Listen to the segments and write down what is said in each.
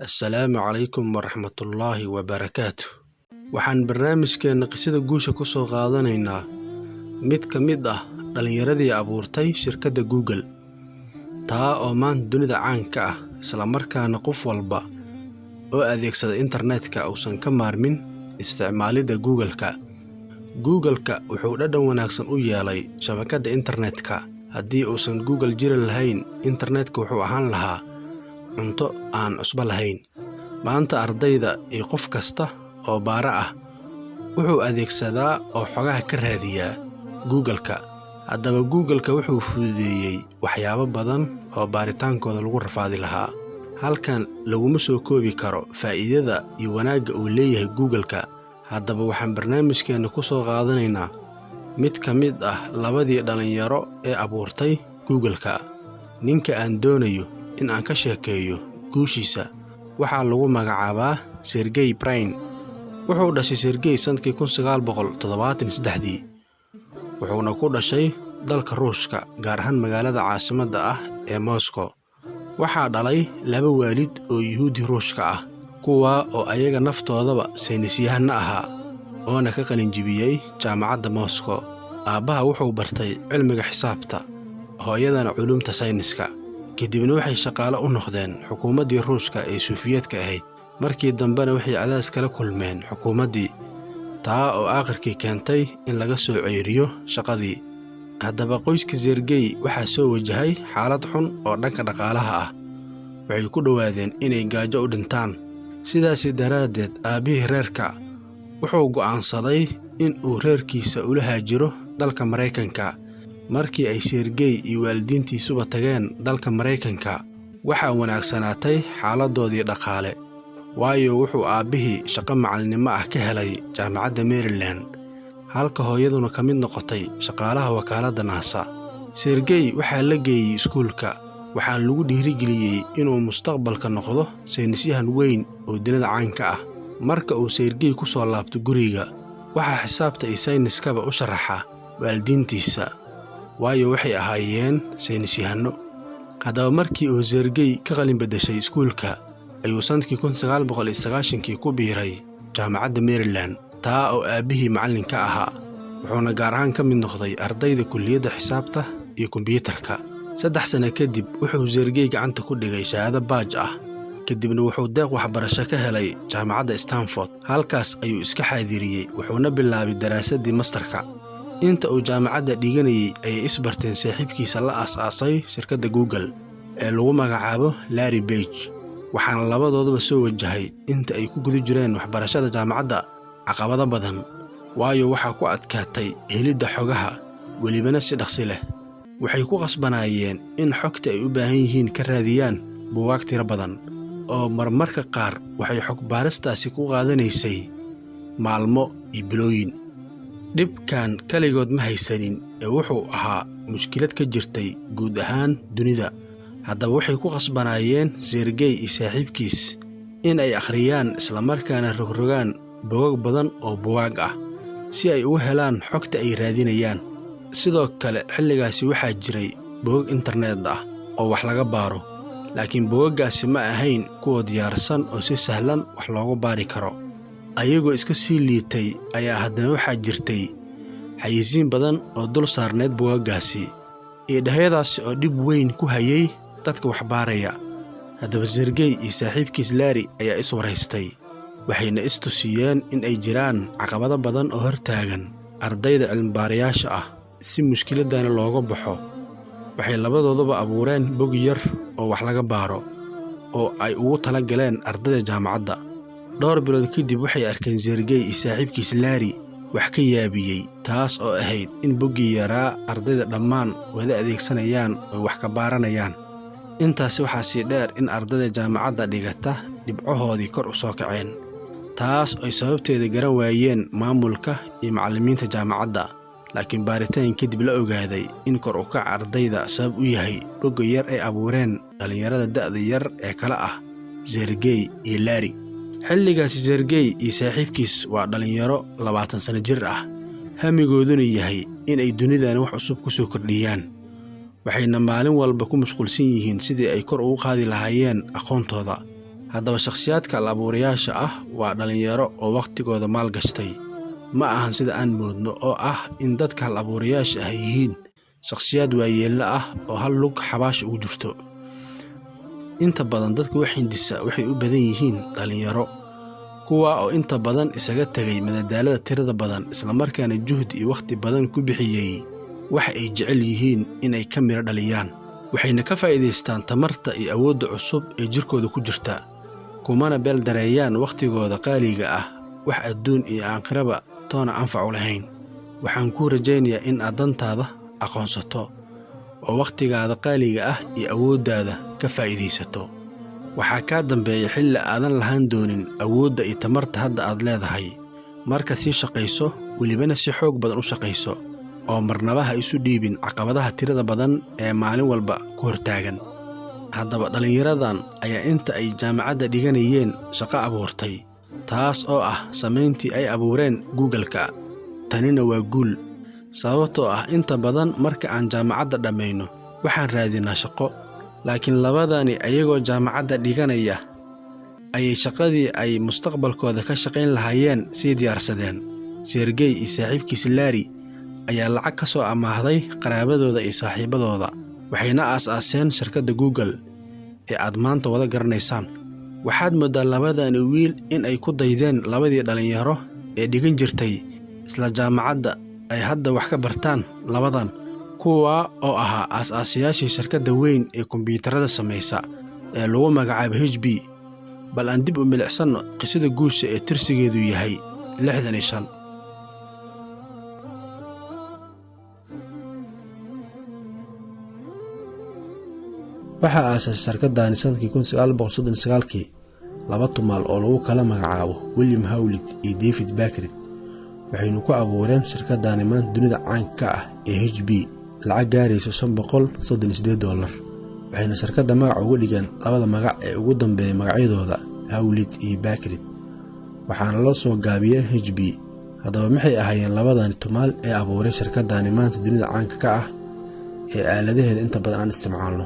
Assalaamu calaykum waraxmatullaahi wabarakaatu. Waxaan barnaamijkeenna qisada guusha ku soo qaadanaynaa mid ka mid ah dhallinyaradii abuurtay shirkadda Google, taa oo maanta dunida caan ka ah, isla markaana qof walba oo adeegsada internetka uusan ka maarmin isticmaalidda Google-ka. Google-ka wuxuu dhadhan wanaagsan u yeelay shabakadda internetka. Haddii uusan Google jiri lahayn, internetka wuxuu ahaan lahaa cunto aan cusbo lahayn. Maanta ardayda iyo qof kasta oo baara ah wuxuu adeegsadaa oo xogaha ka raadiyaa Google-ka. Haddaba Google-ka wuxuu fududeeyey waxyaabo badan oo baaritaankooda lagu rafaadi lahaa. Halkan laguma soo koobi karo faa'iidada iyo wanaagga uu leeyahay Google-ka. Haddaba waxaan barnaamijkeenna ku soo qaadanaynaa mid ka mid ah labadii dhallinyaro ee abuurtay Google-ka. Ninka aan doonayo in aan ka sheekeeyo guushiisa waxaa lagu magacaabaa Sergey Brin. Wuxuu dhashay Sergey sanadkii 1973dii, wuxuuna ku dhashay dalka Ruushka, gaar ahaan magaalada caasimadda ah ee Moscow. Waxaa dhalay laba waalid oo Yuhuudi Ruushka ah, kuwaa oo ayaga naftoodaba saynisyahanno ahaa oona ka qalinjibiyey jaamacadda Moscow. Aabbaha wuxuu bartay cilmiga xisaabta, hooyadana culuumta sayniska. Kadibna waxay shaqaale u noqdeen xukuumaddii Ruushka ee Suufiyeedka ahayd. Markii dambena waxay cadaadis kala kulmeen xukuumaddii, taa oo aakhirkii keentay in laga soo ceyriyo shaqadii. Haddaba qoyska Sergey waxaa soo wajahay xaalad xun oo dhanka dhaqaalaha ah. Waxay ku dhowaadeen inay gaajo u dhintaan. Sidaasi daraaddeed aabbihii reerka wuxuu go'aansaday in uu reerkiisa ula haajiro dalka Maraykanka. Markii ay Sergey iyo waalidiintiisuba tageen dalka Maraykanka, waxaa wanaagsanaatay xaaladdoodii dhaqaale, waayo wuxuu aabbihii shaqo macallinimo ah ka helay jaamacadda Maryland, halka hooyaduna ka mid noqotay shaqaalaha wakaaladda NASA. Sergey waxaa la geeyey iskuulka, waxaana lagu dhiirigeliyey inuu mustaqbalka noqdo saynisyahan weyn oo dunida caanka ah. Marka uu Sergey ku soo laabto guriga, waxaa xisaabta iyo sayniskaba u sharaxa waalidiintiisa, waayo waxay ahaayeen saynisyahanno. Haddaba markii uu Sergey ka qalin beddeshay iskuulka, ayuu sanadkii 1990kii ku biiray jaamacadda Maryland, taa oo aabbihii macallin ka ahaa. Wuxuuna gaar ahaan ka mid noqday ardayda kulliyadda xisaabta iyo kombiyuutarka. 3 sano kadib wuxuu Sergey gacanta ku dhigay shahaado baaj ah, kadibna wuxuu deeq waxbarasho ka helay jaamacadda Stanford. Halkaas ayuu iska xaadiriyey, wuxuuna bilaabay daraasaddii mastarka. Inta uu jaamacadda dhiganayay ayay isbarteen saaxiibkiisa la aas-aasay shirkadda Google ee lagu magacaabo Larry Page. Waxaana labadooduba soo wajahay inta ay ku guda jireen waxbarashada jaamacadda caqabado badan, waayo waxaa ku adkaatay helidda xogaha, welibana si dhaqsi leh. Waxay ku qasbanaayeen in xogta ay u baahan yihiin ka raadiyaan buugaag tiro badan, oo marmarka qaar waxay xog baaristaasi ku qaadanaysay maalmo iyo bilooyin. Dhibkan kaligood ma haysanin ee wuxuu ahaa mushkilad ka jirtay guud ahaan dunida. Haddaba waxay ku qasbanaayeen Sergey iyo saaxiibkiis in ay akhriyaan islamarkaana rogrogaan bogag badan oo buugaag ah si ay ugu helaan xogta ay raadinayaan. Sidoo kale xilligaasi waxaa jiray bogag internet ah oo wax laga baaro, laakiin bogaggaasi ma ahayn kuwa diyaarsan oo si sahlan wax loogu baari karo. Ayagoo iska sii liitay ayaa haddana waxaa jirtay xayeysiin badan oo dul saarneyd bogaggaasi, iyo dhahyadaasi oo dhib weyn ku hayay dadka wax baaraya. Haddaba Sergey iyo saaxiibkiis Larry ayaa is waraystay, waxayna is tusiyeen in ay jiraan caqabado badan oo hortaagan ardayda cilmibaarayaasha ah. Si mushkiladani looga baxo, waxay labadooduba abuureen bog yar oo wax laga baaro oo ay ugu tala galeen ardayda jaamacadda. Dhowr bilood kadib waxay arkeen Sergey iyo saaxiibkiis Larry wax ka yaabiyey, taas oo ahayd in boggii yaraa ardayda dhammaan wada adeegsanayaan oo wax ka baaranayaan. Intaasi waxaa sii dheer in ardayda jaamacadda dhigata dhibcahoodii kor u soo kaceen, taas oy sababteeda garan waayeen maamulka iyo macallimiinta jaamacadda. Laakiin baaritaan kadib la ogaaday in kor u kaca ardayda sabab u yahay bogga yar ay abuureen dhallinyarada da'da yar ee kala ah Sergey iyo Larry. Xilligaasi Sergey iyo saaxiibkiis waa dhallinyaro 20 sano jir ah, hamigooduna yahay in ay dunidan wax cusub ku soo kordhiyaan. Waxayna maalin walba ku mashquulsan yihiin sidii ay kor ugu qaadi lahaayeen aqoontooda. Haddaba shakhsiyaadka hal-abuurayaasha ah waa dhallinyaro oo wakhtigooda maalgashtay. Ma ahan sida aan moodno oo ah in dadka hal-abuurayaasha ah yihiin shakhsiyaad waayeello ah oo hal lug xabaasha ugu jirto. Inta badan dadka wax hindisa waxay u badan yihiin dhallinyaro, kuwaa oo inta badan isaga tegay madadaalada tirada badan islamarkaana juhdi iyo wakhti badan ku bixiyey waxa ay jecel yihiin inay ka midho dhaliyaan. Waxayna ka faa'iidaystaan tamarta iyo awoodda cusub ee jirkooda ku jirta, kumana beel dareeyaan wakhtigooda qaaliga ah wax adduun iyo aakhiraba toona anfac u lahayn. Waxaan kuu rajaynayaa in aad dantaada aqoonsato oo wakhtigaada qaaliga ah iyo awooddaada ka faa'iidaysato. Waxaa kaa dambeeya xilli aadan lahaan doonin awoodda iyo tamarta hadda aad leedahay. Marka sii shaqayso, welibana si xoog badan u shaqayso, oo marnaba ha isu dhiibin caqabadaha tirada badan ee maalin walba ku hortaagan. Haddaba dhallinyaradan ayaa inta ay jaamacadda dhiganayeen shaqo abuurtay, taas oo ah samayntii ay abuureen Google-ka. Tanina waa guul, sababtoo ah inta badan marka aan jaamacadda dhammayno waxaan raadinaa shaqo, laakiin labadani ayagoo jaamacadda dhiganaya ayay shaqadii ay mustaqbalkooda ka shaqayn lahaayeen sii diyaarsadeen. Sergey iyo saaxiibkiis Larry ayaa lacag ka soo amaahday qaraabadooda iyo saaxiibadooda, waxayna aas-aaseen shirkadda Google ee aad maanta wada garanaysaan. Waxaad mooddaa labadani wiil in ay ku daydeen labadii dhallinyaro ee dhigan jirtay isla jaamacadda ay hadda wax ka bartaan labadan, kuwaa oo ahaa aas-aasayaashii shirkadda weyn ee kombiyuutarada samaysa ee lagu magacaabo HP. Bal aan dib u milicsanno qisada guusha ee tirsigeedu yahay 65. Waxaa aasaasay shirkaddaani sanadkii 1939kii laba tumaal oo lagu kala magacaabo William Hewlett iyo David Packard. Waxaynu ku abuureen shirkaddaani maanta dunida caanka ka ah ee HP lacag gaaraysa $538. Waxayna shirkadda magac uga dhigeen labada magac ee ugu dambeeya magacyadooda, Hewlett iyo Packard, waxaana loo soo gaabiyey HP. Haddaba maxay ahaayeen labadani tumaal ee abuuray shirkaddaani maanta dunida caanka ka ah ee aaladaheeda inta badan aan isticmaalno?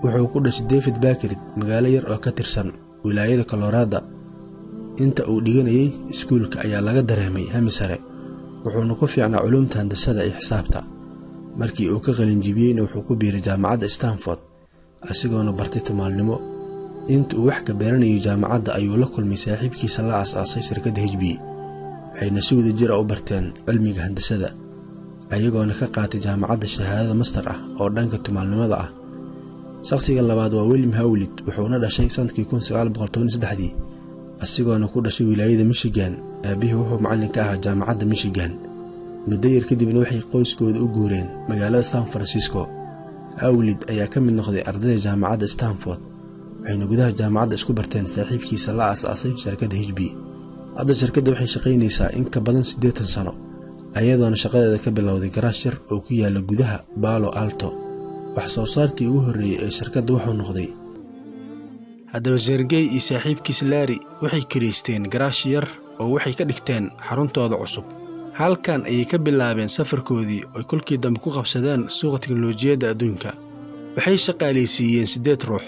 Wuxuu ku dhashay David Packard magaalo yar oo ka tirsan wilaayada Colorado. Inta uu dhiganayay iskuulka ayaa laga dareemay hami sare, wuxuuna ku fiicnaa culuumta handasada iyo xisaabta. Markii uu ka qalinjibiyeyna wuxuu ku biiray jaamacadda Stanford, asigoona bartay tumaalnimo. Inta uu wax ka baranayay jaamacadda ayuu la kulmay saaxiibkiisa la aas-aasay shirkadda HP, waxayna si wadajir ah u barteen cilmiga handasada, ayagoona ka qaatay jaamacadda shahaadada master ah oo dhanka tumaalnimada ah. Shakhsiga labaad waa William Hewlett, wuxuuna dhashay sanadkii 1913dii, asigoona ku dhashay wilaayada Michigan. Aabihii wuxuu macallin ka ahaa jaamacadda Michigan. Muddo yar kadibna waxay qoyskooda u guureen magaalada San Francisco. Hewlett ayaa ka mid noqday ardayda jaamacadda Stanford, waxayna gudaha jaamacadda isku barteen saaxiibkiisa la aas-aasay shirkadda HP. Hadda shirkadda waxay shaqaynaysaa in ka badan 80 sano, ayadoona shaqadeeda ka bilowday garaash yar oo ku yaala gudaha Palo Alto. Wax soo saarkii ugu horreeyey ee shirkadda wuxuu noqday. Haddaba Sergey iyo saaxiibkiis Larry waxay kiraysteen garaash yar oo waxay ka dhigteen xaruntooda cusub. Halkan ayay ka bilaabeen safarkoodii oo kolkii dambe ku qabsadeen suuqa tiknoolajiyadda adduunka. Waxay shaqaalaysiiyeen 8 ruux.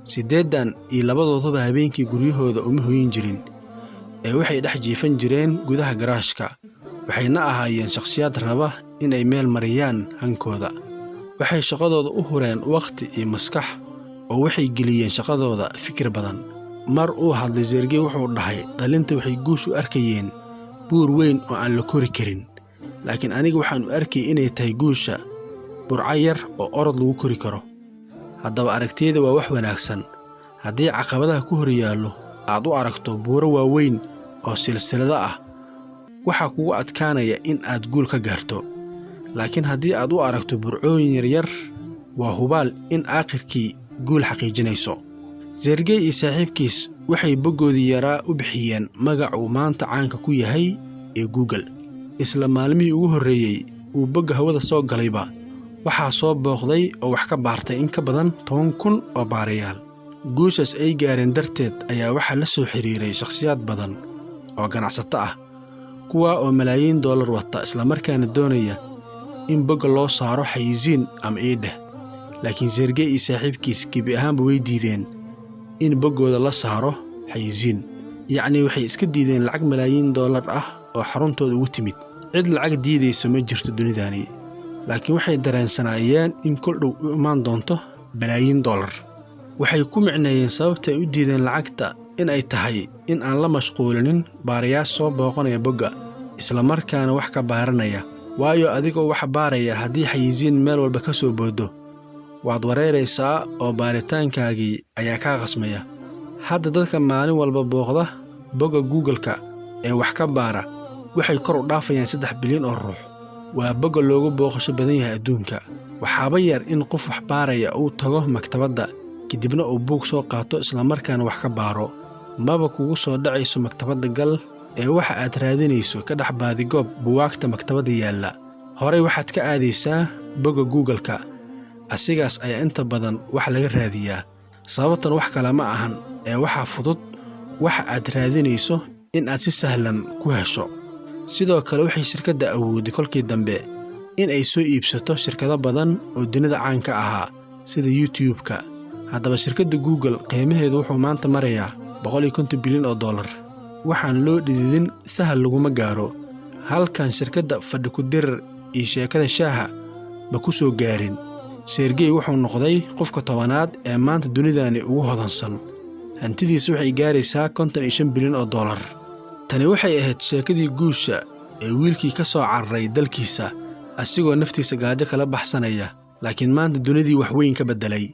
8dan iyo labadooduba habeenkii guryahooda uma hoyin jirin, ee waxay dhex jiifan jireen gudaha garaashka, waxayna ahaayeen shakhsiyaad raba in ay meel mariyaan hankooda. Waxay shaqadooda u hureen wakhti iyo maskax, oo waxay geliyeen shaqadooda fikir badan. Mar uu hadlay Sergey wuxuu dhahay, dhalinta waxay guush u arkayeen buur weyn oo aan la kori karin, laakiin aniga waxaan u arkayay inay tahay guusha burco yar oo orod lagu kori karo. Haddaba aragtiyada waa wax wanaagsan haddii caqabadaha ku hor yaallo aad u aragto buuro waaweyn oo silsilado ah, waxaa kugu adkaanaya in aad guul ka gaarto. Laakiin haddii aad u aragto burcooyin yaryar, waa hubaal in aakhirkii guul xaqiijinayso. Sergey iyo saaxiibkiis waxay boggoodii yaraa u bixiyeen magac uu maanta caanka ku yahay ee Google. Isla maalmihii ugu horreeyey uu bogga hawada soo galayba, waxaa soo booqday oo wax ka baartay in ka badan 10,000 oo baarayaal. Guushaas ay gaareen darteed ayaa waxaa la soo xiriiray shakhsiyaad badan oo ganacsato ah, kuwaa oo malaayiin dollar wata islamarkaana doonaya in bogga loo saaro xayisiin ama iidheh. Laakiin Sergey iyo saaxiibkiis gebi ahaanba way diideen in boggooda la saaro xayisiin. Yacnii waxay iska diideen lacag malaayiin dollar ah oo xaruntooda ugu timid. Cid lacag diidayso ma jirto dunidani, laakiin waxay dareensanaayeen in kol dhow u imaan doonto balaayiin dollar. Waxay ku micneeyeen sababta ay u diideen lacagta in ay tahay in aan la mashquulinin baarayaasha soo booqanaya bogga, islamarkaana wax ka baaranaya. Waayo adigoo wax baaraya haddii xayisiin meel walba ka soo boodo, waad wareeraysaa oo baaritaankaagii ayaa kaa qasmaya. Hadda dadka maalin walba booqda bogga Google-ka ee wax ka baara waxay kor u dhaafayaan 3 bilyan oo ruux. Waa bogga loogu booqasho badan yahay adduunka. Waxaaba yar in qof wax baaraya uu tago maktabadda, kadibna uu buug soo qaato islamarkaana wax ka baaro. Maba kugu soo dhacayso maktabadda gal ee waxa aad raadinayso ka dhex baadigoob buwaagta maktabadda yaalla. Horey waxaad ka aadaysaa bogga Google-ka. Asigaas ayaa inta badan wax laga raadiyaa. Sababtan wax kale ma ahan ee waxaa fudud waxa aad raadinayso in aad si sahlan ku hesho. Sidoo kale waxay shirkadda awooday kolkii dambe in ay soo iibsato shirkado badan oo dunida caanka ahaa sida YouTube-ka. Haddaba shirkadda Google qiimaheedu wuxuu maanta marayaa 150 bilyan oo dollar. Waxaan loo dhididin sahal laguma gaaro. Halkan shirkadda fadhi ku dirir iyo sheekada shaaha ma ku soo gaarin. Sergey wuxuu noqday qofka 10aad ee maanta dunidani ugu hodansan. Hantidiisa waxay gaaraysaa 55 bilyan oo dollar. Tani waxay ahayd sheekadii guusha ee wiilkii ka soo cararay dalkiisa asigoo naftiisa gaajo kala baxsanaya, laakiin maanta dunidii wax weyn ka beddelay.